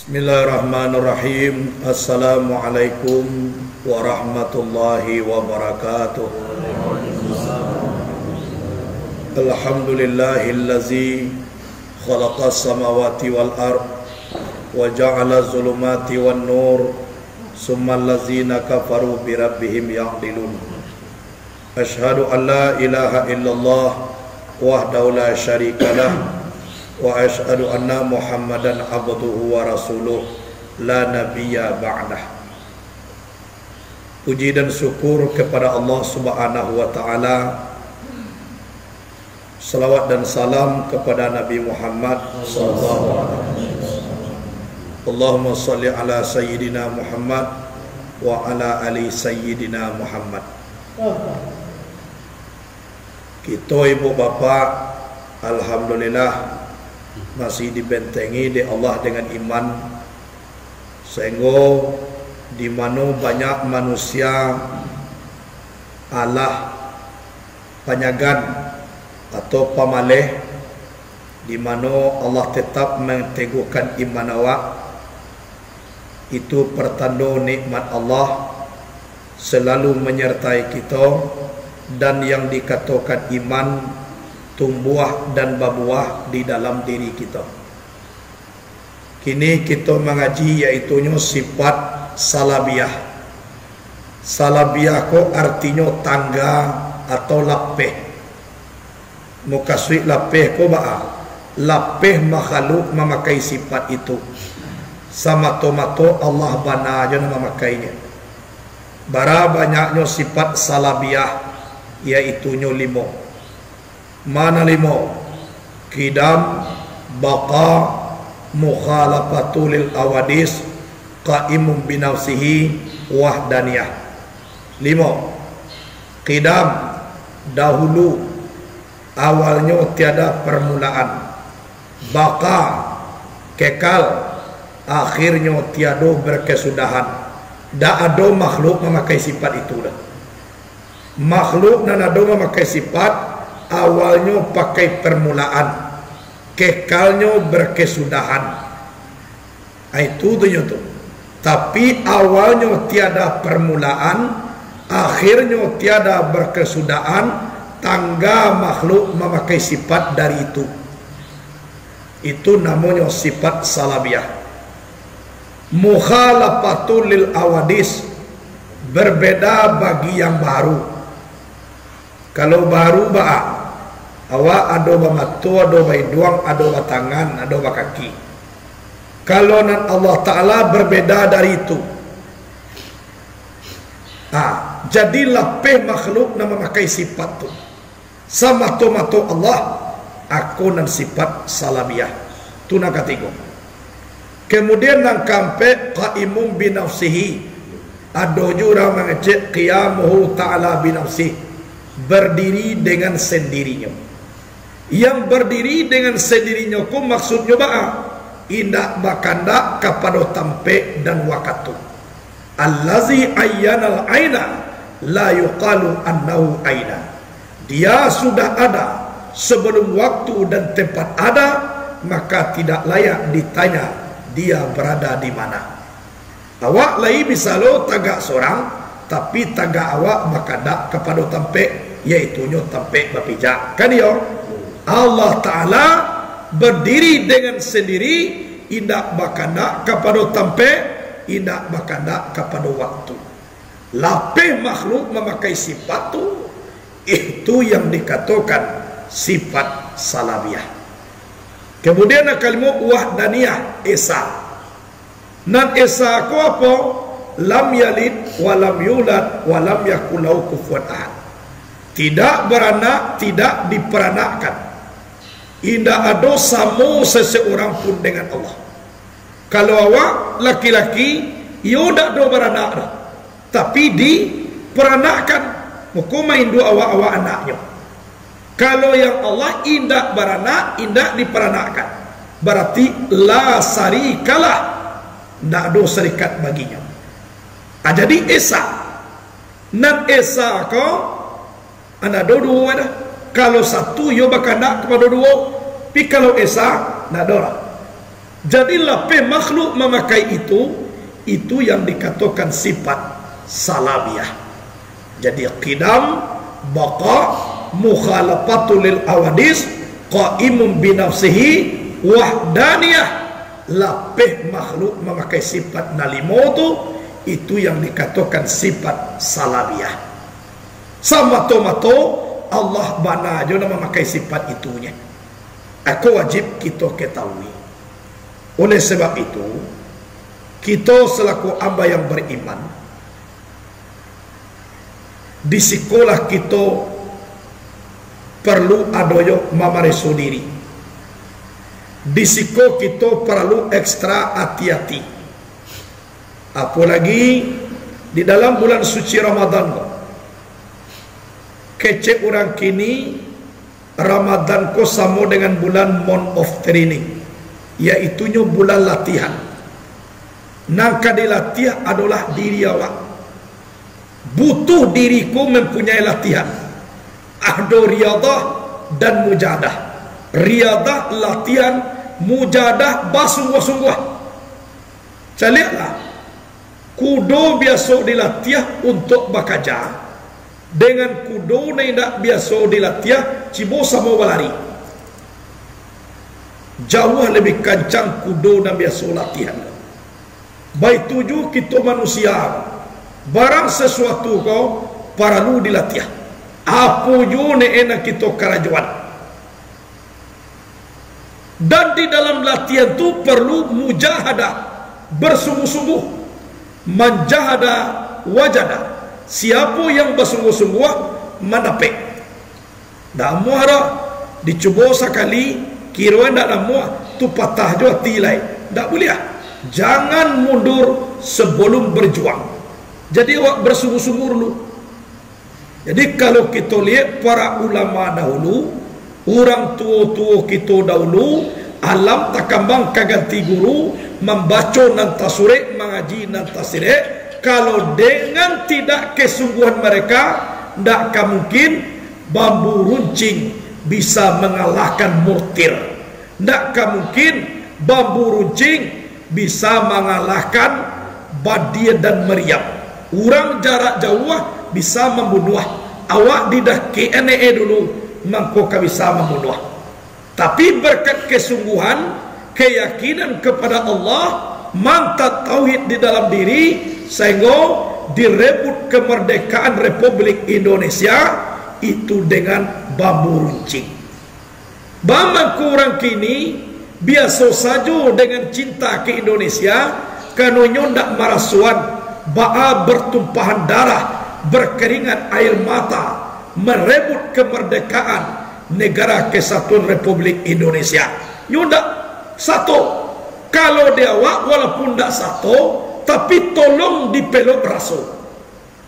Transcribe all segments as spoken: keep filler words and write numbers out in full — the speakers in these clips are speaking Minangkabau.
Bismillahirrahmanirrahim. Assalamualaikum warahmatullahi wabarakatuh. Alhamdulillahillazi khalaqas samawati wal ard wa ja'ala zulumati wan nur, summal lazina kafaru birabbihim ya'dilun. Asyhadu an la ilaha illallah wahdahu la syarikalah, wa asyhadu anna Muhammadan abduhu wa rasuluh, la nabiyya ba'dah. Puji dan syukur kepada Allah Subhanahu wa Ta'ala. Salawat dan salam kepada Nabi Muhammad sallallahu alaihi wasallam. Allahumma salli ala Sayyidina Muhammad wa ala ali Sayyidina Muhammad. Kito ibu bapak, alhamdulillah, masih dibentengi dek Allah dengan iman, sahinggo di mano banyak manusia alah panyagan atau pamaleh, di mano Allah tetap manteguhkan iman awak, itu pertando nikmat Allah selalu menyertai kito, dan yang dikatokan iman tumbuah dan babuah di dalam diri kito. Kini kito mangaji, yaitunyo sifat salabiah. Salabiah ko artinyo tangga atau lapeh. Mukasuik lapeh ko baa? Lapeh makhluk mamakai sifat itu. Samato-mato Allah bana jo nan mamakainyo. Bara banyaknyo sifat salabiah, yaitunyo limo. Mana limo? Qidam, baqa, mukhalafatu lil awadis, qaimun binafsihi, wahdaniyah. Limo. Qidam, dahulu, awalnyo tiada permulaan. Baqa, kekal, akhirnyo tiado berkesudahan. Dak ado makhluk mamakai sifat itu doh. Makhluk nan ado mamakai sifat, awalnyo pakai permulaan, kekalnyo berkesudahan. Ah, itu tu nyo tu. Tapi awalnyo tiada permulaan, akhirnyo tiada berkesudahan, tangga makhluk mamakai sifat dari itu. Itu namonyo sifat salabiah. Mukhalafatu lil awadis, berbeda bagi yang baru. Kalau baru baa? Awak ado bamato, ado baiduang, ado batangan, ado bakaki. Kalau nan Allah Ta'ala berbeda dari itu. Ah, jadi lapeh makhluk nan mamakai sifat tu. Samato-mato Allah, ako nan sifat salabiah. Tu nan katigo. Kemudian nan kaampek, qaimun binafsihi. Ado juo urang mangecek qiyamuhu ta'ala binafsih, berdiri dengan sendirinyo. Yang berdiri dengan sendirinyo ko maksudnyo baa? Indak bakandak kapado tampek dan wakatu. Allazi ayyanal aina la yuqalu annahu aina. Dia sudah ada sebelum waktu dan tempat ada, maka tidak layak ditanya dia berada di mana. Awak lai misalo tagak sorang, tapi tagak awak bakandak kapado tampek, yaitunyo tampek bapijak. Kan iyo? Allah Ta'ala berdiri dengan sendiri, indak bakandak kapado tampek, indak bakandak kapado waktu. Lapeh makhluk mamakai sifat tu, itu yang dikatokan sifat salabiah. Kemudian nan kalimo, wahdaniyah, esa. Nan esa ko apo? Lam yalid wa lam yulad wa lam yakul lahu kufuwan ahad. Tidak baranak, tidak diperanakkan. Indak ado samo seseorang pun dengan Allah. Kalau awak laki-laki, iyo dak ado baranak doh, tapi diperanakkan. Mako mainduak awak-awak anaknyo. Kalau yang Allah indak baranak, indak diperanakkan, bararti la syarikalah, ndak ado syarikat baginyo. Ah, jadi esa. Nan esa ko, ah, ndak ado duo dah. Kalau satu, iyo bakandak kapado duo. Tapi kalau esa, ndak ado lah. Jadi, lapeh makhluk mamakai itu, itu yang dikatokan sifat salabiyah. Jadi, qidam, baqa, mukhalafatu lil hawadis, qaimun binafsihi, wahdaniyah. Lapeh makhluk mamakai sifat nan limo tu, itu yang dikatokan sifat salabiyah. Samato-mato Allah bana jo nan mamakai sifat itunyo. Ako wajib kito ketahui. Oleh sebab itu, kito selaku hamba yang beriman, di sikolah kito perlu ado yo mamareso diri. Di siko kito paralu ekstra ati-ati. Apolagi di dalam bulan suci Ramadan ko. Kecek urang kini, Ramadan ko samo dengan bulan month of training, yaitunyo bulan latihan. Nan ka dilatiah adolah diri awak. Butuh diri ko mempunyai latihan. Ado riyadah dan mujahadah. Riyadah latihan, mujahadah basungguah-sungguah. Caliaklah, kudo biaso dilatiah untuak bakaja, dengan kudo nan indak biaso dilatiah cibo samo balari. Jauah labiah kancang kudo nan biaso latihan. Baitu ju kito manusia, barang sasuatu ko paralu dilatiah. Apo ju ne nan kito karajoan. Dan di dalam latihan tu paralu mujahadah, bersungguh-sungguh. Man jahada wajada. Siapo yang basungguah-sungguah, mandapek. Ndak amuah doh, dicubo sakali, kiro ndak namuah, tu patah jo ati lai. Ndak buliah. Jangan mundur sebelum berjuang. Jadi, awak bersungguh-sungguh dulu. Jadi, kalau kito liek para ulama dahulu, urang tuo-tuo kito dahulu, alam takambang ka ganti guru, mambaco nan tasurek, mangaji nan tasirek, kalau dengan tidak kesungguhan mereka, ndak ka mungkin bambu runcing bisa mangalahkan mortir. Ndak ka mungkin bambu runcing bisa mangalahkan badia dan meriam. Urang jarak jauah bisa mambunuah. Awak didakek-an e dulu, mangko ka bisa mambunuah. Tapi, berkat kesungguhan, keyakinan kepada Allah, mantap tauhid di dalam diri, sehingga direbut kemerdekaan Republik Indonesia itu dengan bambu runcing. Baa mangko urang kini biaso sajo dengan cinta ka Indonesia, karano inyo ndak marasoan baa bertumpahan darah, berkeringat air mata, merebut kemerdekaan Negara Kesatuan Republik Indonesia. Nyo ndak sato. Kalau di awak, walaupun ndak sato, tapi tolong dipelok raso.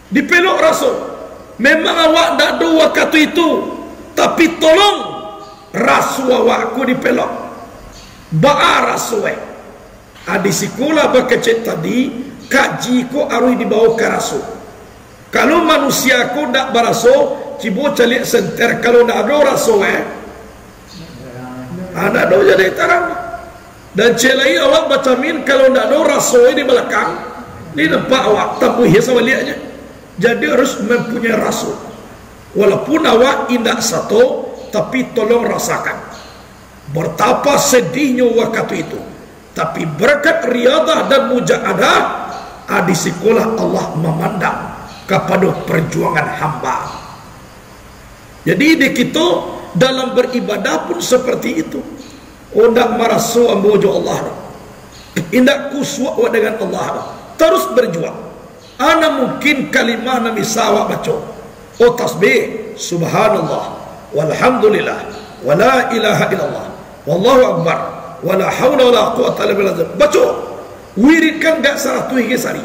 Dipelok raso. Memang awak ndak ado wakatu itu, tapi tolong raso awak ko dipelok. Baa raso e? A, di sikolah bakecek tadi, kaji ko aruih dibawo ka raso. Kalau manusia ko ndak baraso, cibo caliak senter, kalau ndak ado raso e, a, ndak ado jadi tarang. Dan cek lai awak bacamin, kalau ndak ado raso di balakang, di nampak awak, tapi sabaliaknyo. Jadi harus mempunyai raso. Walaupun awak indak sato, tapi tolong rasakan. Betapa sedihnyo wakatu itu. Tapi berkat riyadah dan mujahadah, a, di sikolah Allah mamandang kapado perjuangan hamba. Jadi, di kito dalam beribadah pun seperti itu. Oh, ndak maraso ambo jo Allah doh. Indak kusuak wak dengan Allah doh. Terus berjuang. A, ndak mungkin kalimah nan bisa awak baco. Oh, tasbih, subhanallah, walhamdulillah, wala ilaha illallah, wallahu akbar, wala haula wala quwwata illa billah. Baco, wiridkan gak saratuih ge sari.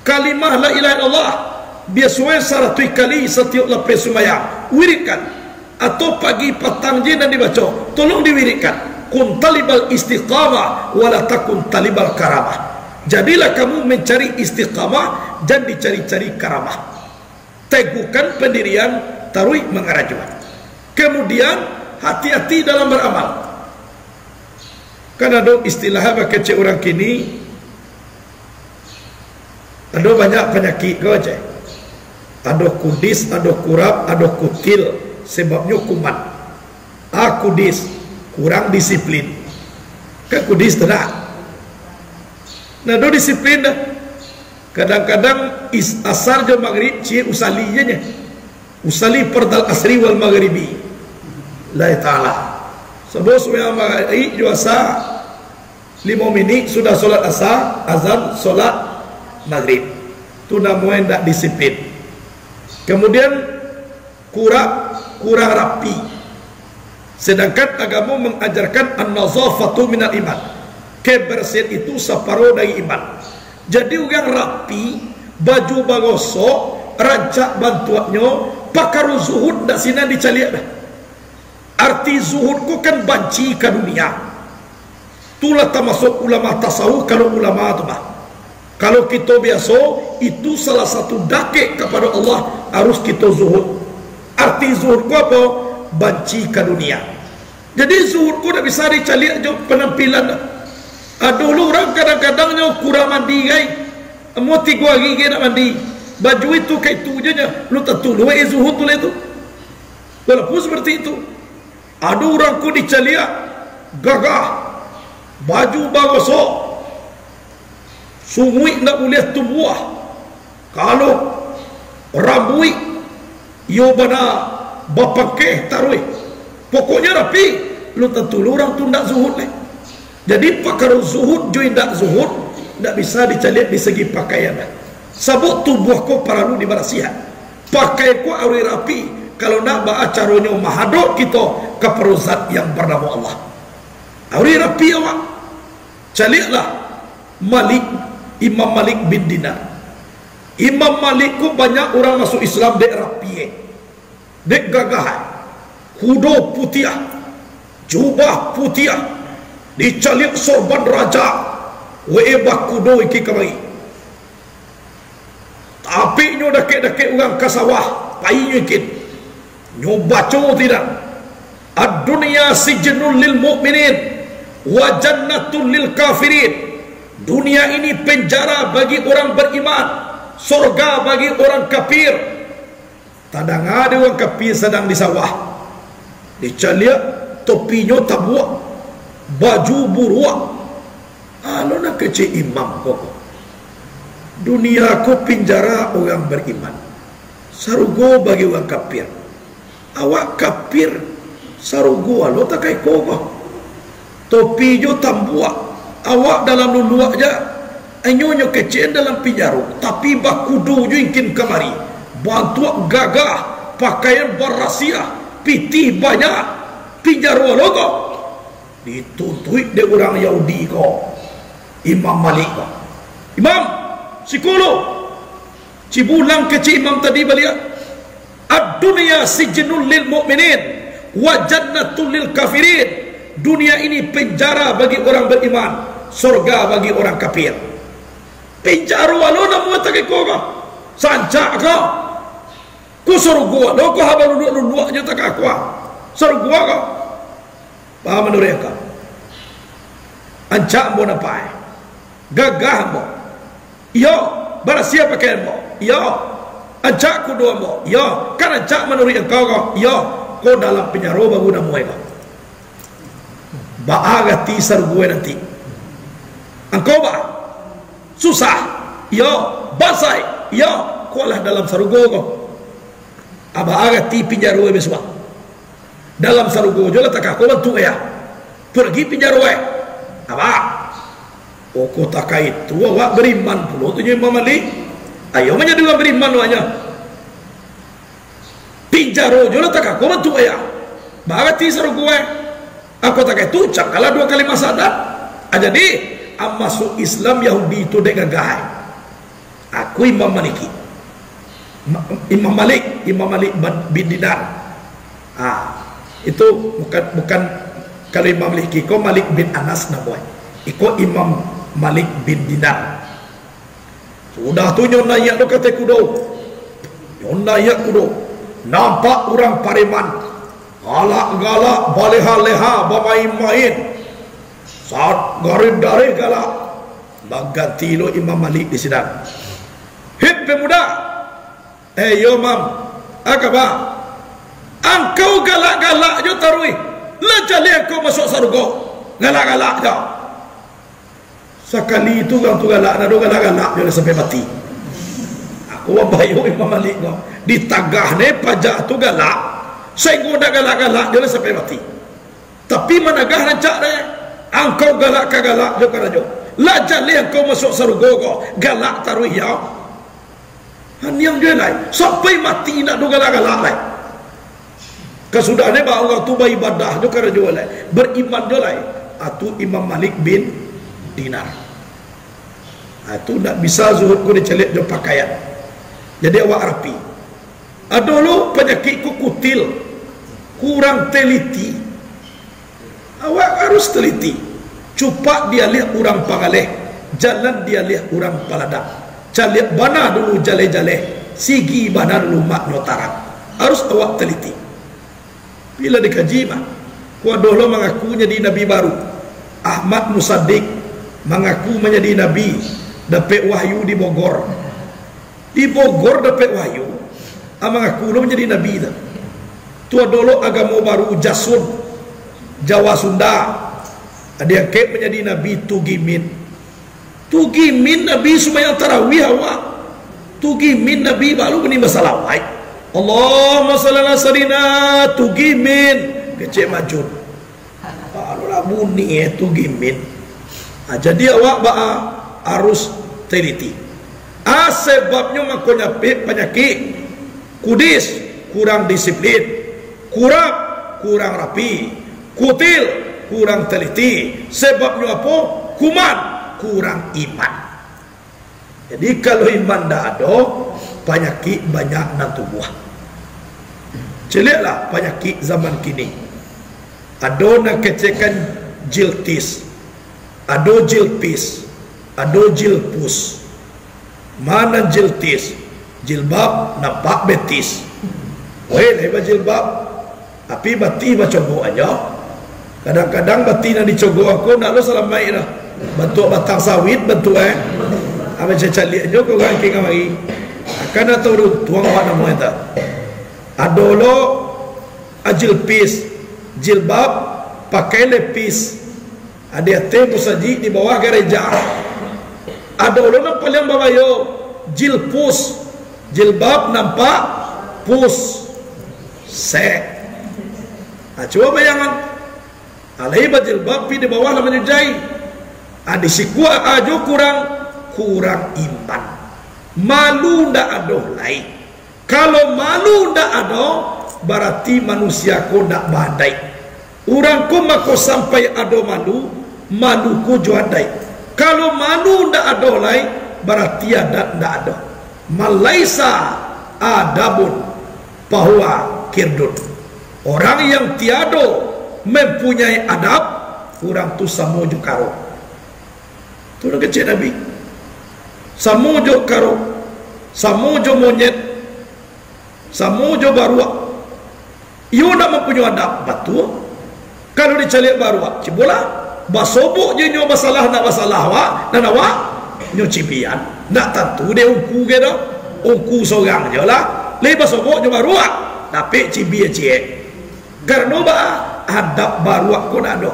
Kalimah la ilaha illallah, biaso e saratuih kali satiok lapeh sumbayang. Wiridkan. Atau pagi patang je nan dibaco, tolong diwiridkan. Kun talibal istiqamah, wala takun talibal karamah. Jadilah kamu mencari istiqamah, jan dicari-cari karamah. Teguhkan pendirian, taruih mangarajo. Kemudian, hati-hati dalam beramal. Kan ado istilah apa kecek urang kini, ado banyak panyakik ko, cek. Ado kudis, ado kurap, ado kutil, sebabnyo kuman. A, kudis, kurang disiplin. Kan kudis tu dah. Nah, ado disiplin dah. Kadang-kadang is-, asar jo magrib ciek usali je nyo. Usali fardal asri wal maghribi. Lillahi ta'ala. Sabab sumbayang magrib jo asar, limo minik sudah solat asar, azan solat magrib. Tu namonyo indak disiplin. Kemudian, kurang, kurang rapi. Sedangkan agamo mengajarkan an-nazafatu minal iman. Kebersihan itu saparo dari iman. Jadi urang rapi, baju bagosok, rancak bantuaknyo, pakaro zuhud ndak sinan dicaliak doh. Arti zuhud ko kan banci ka dunia. Tu lah tamasuak ulama tasawuf, kalau ulama tu mah. Kalau kito biaso, itu salah satu dakek kapado Allah, harus kito zuhud. Arti zuhud ko apo? Banci ka dunia. Jadi zuhud ko dak bisa dicaliak jo panampilan. Ado lo urang kadang-kadang nyo kurang mandi, gai. Amuah tigo ari gai ndak mandi. Baju itu ka itu je nyo, lo tantu lo, eh, zuhud tu lah itu. Walaupun seperti itu, ado urang ko dicaliak gagah, baju bagosok, sunguik ndak buliah tumbuah, kalau rambuik, iyo bana bapangkeh taruih. Pokoknyo rapi, lo tantu lo urang tu ndak zuhud lai. Jadi, pakaro zuhud jo indak zuhud, ndak bisa dicaliak di segi pakaian. Sabab tubuah ko paralu dibarasiahan. Pakaian ko harus rapi, kalau ndak, baa caronyo mahadok kito kapado Zat yang banamo Allah. Harus rapi awak. Caliaklah Malik, Imam Malik bin Dinar. Imam Malik ko banyak urang masuak Islam dek rapi, eh. Dek gagah, kudo putiah, jubah putiah, dicaliak sorban raja, wee bakudo ikin kamari. Tapiknyo dakek-dakek urang ka sawah, painyo ikin. Nyo baco tu indak, "Ad-dunya sijnul lil mu'minin, wa jannatul lil kafirin." Dunia ini penjara bagi orang beriman, sorga bagi orang kafir. Tadanga dek urang kapia sadang di sawah. Dicaliak, topinyo tabuak, baju buruak. Alun nan kecek imam ko. Dunia ko pinjara urang bariman. Sarugo bagi urang kapia. Awak kapia, sarugo alo takah iko ko. Topi jo tambuak, awak dalam luluak ja. Inyo nyo kecek dalam pinjaro, tapi bakudo jo ikin kamari. Bantuak gagah, pakaian barasiah, pitih banyak. Pinjaro alo ko. Dituntuik dek urang Yahudi ko, Imam Malik ko. "Imam, siko lo." Cibulang kecek imam tadi baliak. "Ad-dunya sijnul lil mu'minin, wa jannatul lil kafirin." Dunia ini penjara bagi orang beriman, sorga bagi orang kafir. Pinjaro alo namuah takah iko ko. Sancak ko. Ko sarugo alo ko, ha baluluak-luluak nyo takah ko. Sarugo ko. Baa manuruik angkau? Ancak ambo nampak, eh? Gagah ambo? Iyo. Barasiah pakaian ambo? Iyo. Ancak kudo ambo? Iyo. Kan ancak manuruik angkau ko? Iyo. Ko dalam pinjaro baru namuah ko. Baa rati sarugo nanti? Angkau baa? Susah? Iyo. Bansaik? Iyo. Ko lah dalam sarugo ko. Baa rati pinjaro bisuak? Dalam sarugo jo lah takah ko bantuak, eh. Ko lai pinjaro, eh. Abah. Pokok takah itu awak bariman pulo tu jo Imam Malik. Ayo manjadi urang bariman awaknyo. Pinjaro jo lah takah ko bantuak, eh. Baa rati sarugo, eh. Ko takah itu ucapkanlah duo kalimah syahadat. Ah, jadi, ah, masuak Islam Yahudi tu dek gagah, eh. Aku Imam Maliki. Ma-, Imam Malik, Imam Malik ban-, bin Dinar. Ah, itu bukan, bukan, kalau Imam Maliki ko Malik bin Anas namonyo. Iko Imam Malik bin Dinar. Sudah tu nyo naiak tu ka ateh kudo. Nyo naiak kudo. Nampak urang pareman. Galak-galak, baleha-leha, bamain-main. Sat, garin dareh galak. Baganti lo Imam Malik di sinan. Hip pemuda. Eh, yo, Mam. Aka ba? Angkau galak-galak jo taruih. Lah jaleh angkau masuak sarugo. Galak-galak jo. Sakali tu urang tu galak, nado galak-galak jo lah sampai mati. Aku babayo Imam Malik ko. Ditagah ne pajak tu galak. Sainggo ndak galak-galak jo lah sampai mati. Tapi managah rancak deh. Angkau galak ka galak jo karajo. Lah jaleh angkau masuak sarugo ko, galak taruih yo. Aniang jo lai, sampai mati indak do galak-galak lai. Kasudahnyo ba urang tu baibadah jo karajo lai, bariman jo lai. Atu Imam Malik bin Dinar. Atu ndak bisa zuhud ko dicaliak jo pakaian. Jadi awak rapi. Ado lo panyakik ko kutil, kurang teliti. Awak harus teliti. Cupak dialiah urang pangaleh, jalan dialiah urang paladang. Caliak bana dulu jaleh-jaleh, sigi bana dulu maknyo tarang. Harus awak teliti. Bila dikaji mah, ko ado lo mangaku jadi nabi baru. Ahmad Musaddiq mangaku manjadi nabi, dapek wahyu di Bogor. Di Bogor dapek wahyu, ah, mangaku lo manjadi nabi tu. Tu ado lo agamo baru, Jasun, Jawa Sunda. Diangkek manjadi nabi Tugimin. Tugimin nabi sumbayang tarawih awak. Tugimin nabi baru bunyi basalawaik. Allahumma shalli ala sayyidina Tugimin. Kecek Majun. Barulah bunyi, eh, Tugimin. Ah, jadi awak baa harus teliti. Ah, sebabnyo mako nyapik panyakik. Kudis, kurang disiplin. Kurap, kurang rapi. Kutil, kurang teliti. Sebabnyo apo? Kuman, kurang iman. Jadi, kalau iman ndak ado, panyakik banyak nan tubuah. Caliaklah panyakik zaman kini. Ado nan kecekan jiltis, ado jilpis, ado jilpus. Ma nan jiltis? Jilbab nampak betis. Weh, lai bajilbab. Tapi batih bacogok aja. Kadang-kadang batih nan dicogok angko ndak lo salamaik doh. Bantuak batang sawit bantuak, eh. Abih cacaliaknyo ko urang kini kamari. Akan atau runtuang awak namo eta. Ado lo ajilpis, jilbab, pakai lepis. Di ateh musajik, di bawah gareja. Ado lo nan paliang babayo, jilpus, jilbab nampak pus. Sek. Nah, cubo bayangan. Alai bajilbab, pi di bawah lah manyujai. Ah, di sikuak ajo kurang, kurang iman. Malu ndak ado lai. Kalau malu ndak ado, barati manusia ko ndak baadaik. Urang ko mako sampai ado malu, malu ko jo adaik. Kalau malu ndak ado lai, barati adat ndak ado. Man laisa adabun fahuwa kirdun. Orang yang tiado mempunyai adab, urang tu samo jo karo. Tu nan kecek Nabi. Samo jo karo, samo jo monyet, samo jo baruak. Iyo ndak mampunyoi adab, batua. Kalau dicaliak baruak, cubolah. Basobok je nyo basalah, ndak basalah awak, nan awak nyo cibian. Ndak tantu dek ungku ge doh. Ungku sorang je lah. Lai basobok nyo baruak, dapek cibia ciek. Karano ba adab baruak ko ndak ado.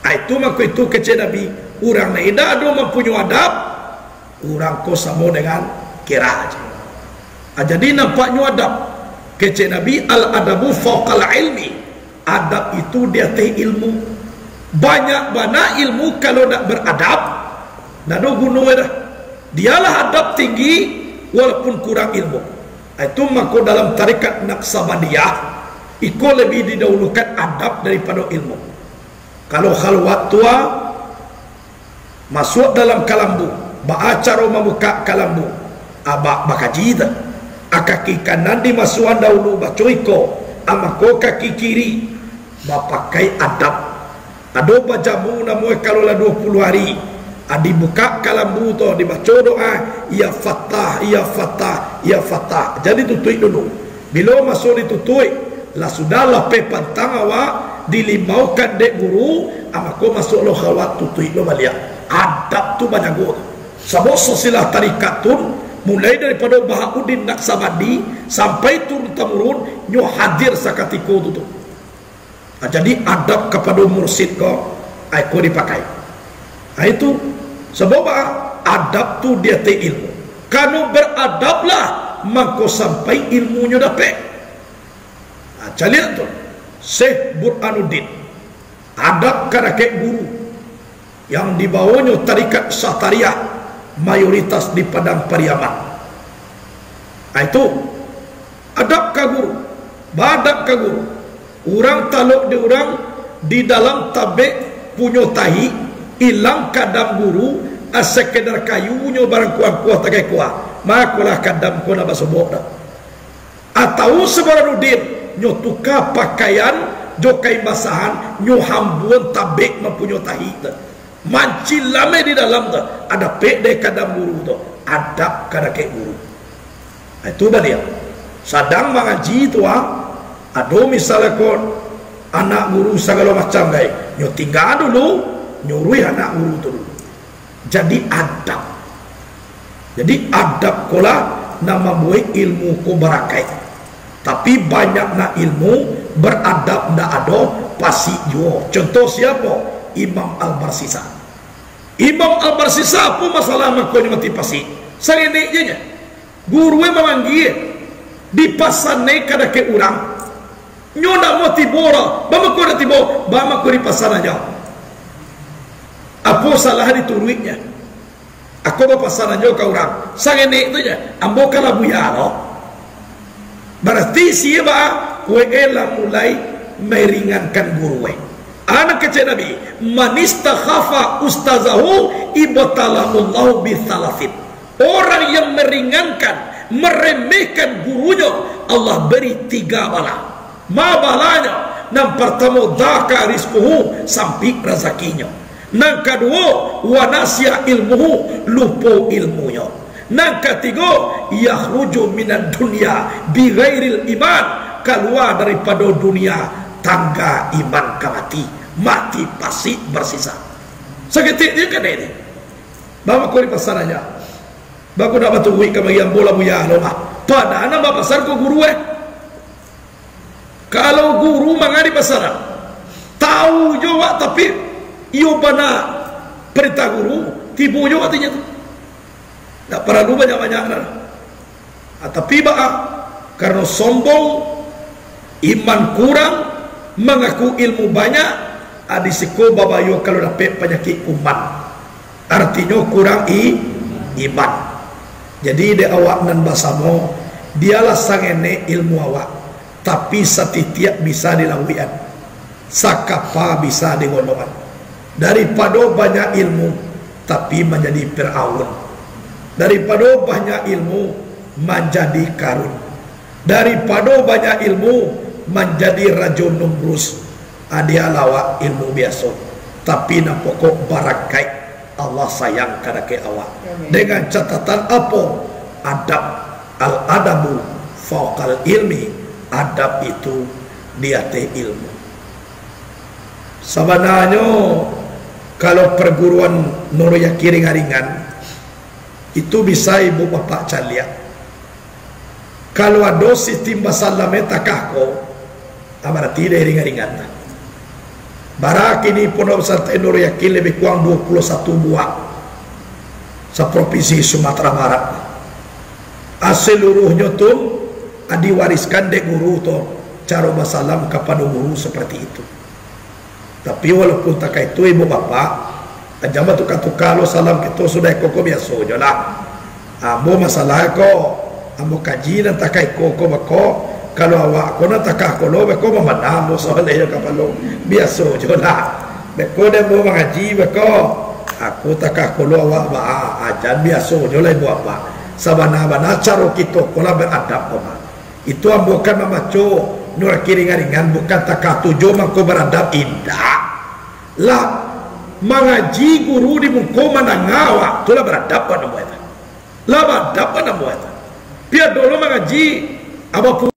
Ah, itu mako itu kecek Nabi, urang nan indak ado mampunyoi adab, urang ko samo dengan kira aja. Ah, jadi nampaknyo adab. Kecek Nabi, "Al-adabu fauqal ilmi." Adab itu di ateh ilmu. Banyak bana ilmu, kalau ndak beradab, ndak ado guno dah. Dialah adab tinggi, walaupun kurang ilmu. Ah, itu mako dalam tarekat Naqsabandiyah, iko lebih didahulukan adab daripado ilmu. Kalau khalwat tu, ah, masuak dalam kalambu, baa caro mambukak kalambu? Abak bakaji tu. Ah, kaki kanan dimasuakan dahulu, baco iko, ah, mako kaki kiri, bapakai adab. Ado bajamu namonyo kalau lah duo puluah ari, ah, dibukak kalambu tu, dibaco doa, "Ya Fattah, Ya Fattah, Ya Fattah." Jadi tutuik dulu. Bilo maso ditutuik, lah sudah lapeh pantang awak, dilimaukan dek guru, ah, mako masuak lo khalwat, tutuik lo baliak. Adab tu bajago tu. Sabab silsilah tarikat tu, mulai daripado Bahauddin Naqsabandi sampai turun-tamurun, nyo hadir sakatiko tu, tu. Ah, jadi adab kapado mursyid ko, ah, iko dipakai. Ah, itu sabab, ah, adab tu di ateh ilmu. Karano beradablah, mangko sampai ilmunyo dapek. Ah, caliak tu, Syekh Burhanuddin, adab ka dakek guru, yang dibawonyo tarikat Syatariah, mayoritas di Padang Pariaman. Ah, itu, adab ka guru, baadab ka guru. Urang talok di urang di dalam tabek punyo tahi, ilang kadam guru, ah, sakedar kayunyo barangkuah-kuah takai kuah, makolah kadam ko nak basobok dah. Atau sabarano dir, nyo tuka pakaian jo kain basahan, nyo hambuan tabek mampunyo tahi tu. Mancilamai di dalam tu, adapek dek kadam guru tu, adab ka dakek guru. Itu baliak. Sadang mangaji tu, ah, ado misalnyo ko anak guru sagalo macam gai, nyo tingga dulu, nyuruih anak guru tu dulu. Jadi adab. Jadi adab ko lah nan mambuek ilmu ko barakaik. Tapi banyak nak ilmu, beradab ndak ado, pasik juo. Contoh siapo? Imam Al-Barsisa. Imam Al-Barsisa apo masalah mangkonyo mati pasik? Sarenek je nyo. Guru e mamanggie, dipasan e ka dakek urang. Nyo ndak mau tibo doh, bamako ndak tibo, bamako dipasan ajo. Apo salah dituruiknyo? Ako bapasan ajo ka urang, sarenek tu je, ambo ka lah buya lo. Barati sia baa, kue lah mulai meringankan guru e. Anak kecil Nabi, "Man istakhafa ustazahu ibtalahullahu bi thalathin." Orang yang meringankan, meremehkan gurunyo, Allah beri tiga bala. Ma balanyo? Nan partamo, dhaka rizquhu, sampik razakinyo. Nan kaduo, wa nasiya ilmuhu, lupo ilmunyo. Nan katigo, yakhruju minad dunya bighairil iman, kalua daripado dunia tangga iman ka mati, mati pasik barsisa. Saketek je kadai ni. Bamako dipasan ajo. Bako ndak baturuik ka bagi ambo lah buya lo mah. Padahal nan bapasan ko guru e. Kalau guru manga dipasan, tau jo awak, tapi iyo bana parintah guru, tibo jo awak tinyo tu. Ndak paralu banyak-banyak lah. Ah, tapi baa, karano sombong, iman kurang, mangaku ilmu banyak, ah, di siko babayo kalau dapek panyakik kuman. Artinyo kurang i-, iman. Jadi dek awak nan basamo, bialah sangenek ilmu awak, tapi satitiak bisa dilauikan, sakapa bisa digolongan. Daripado banyak ilmu, tapi manjadi Firaun. Daripado banyak ilmu, manjadi Karun. Daripado banyak ilmu, manjadi Rajo Numrus. Adialah awak ilmu biaso, tapi nan pokok barakaik Allah sayang kadake awak. Amin. Dengan catatan apo? Adab. Al-adabu fauqal ilmi. Adab itu di ateh ilmu. Sabananyo, kalau perguruan Nurul Yakin ringan-ringan, itu bisa ibu bapak caliak. Kalau ado sistim basalam e takah ko, ah, barati dek ringan-ringan lah. Bara kini Pondok Pesantren Nurul Yakin lebih kurang dua puluh satu buah, sapropinsi Sumatera Barat. Ah, seluruhnyo tu, ah, diwariskan dek guru tu, caro basalam kapado guru seperti itu. Tapi walaupun takah itu, ibu bapak, jan batuka-tuka lo salam kito, sudah iko ko biaso jo lah. Ambo masalah ko, ambo kaji nan takah iko ko beko, kalau awak ko nan takah ko lo beko, mambana ambo sabaleh jo kapalo, biaso jo lah. Beko dek ambo mangaji beko, aku takah ko lo awak baa, jan biaso jo lah ibu bapak. Sabana-bana caro kito ko lah beradab ko mah. Itu ambo kan mambaco Nurul Yakin ringan-ringan, bukan takah tujuah mangko baradab, indak. Lah mangaji guru di muko mandanga awak, tu lah baradab kan ambo itu. Lah baradab kan ambo itu. Pi ado lo mangaji, abah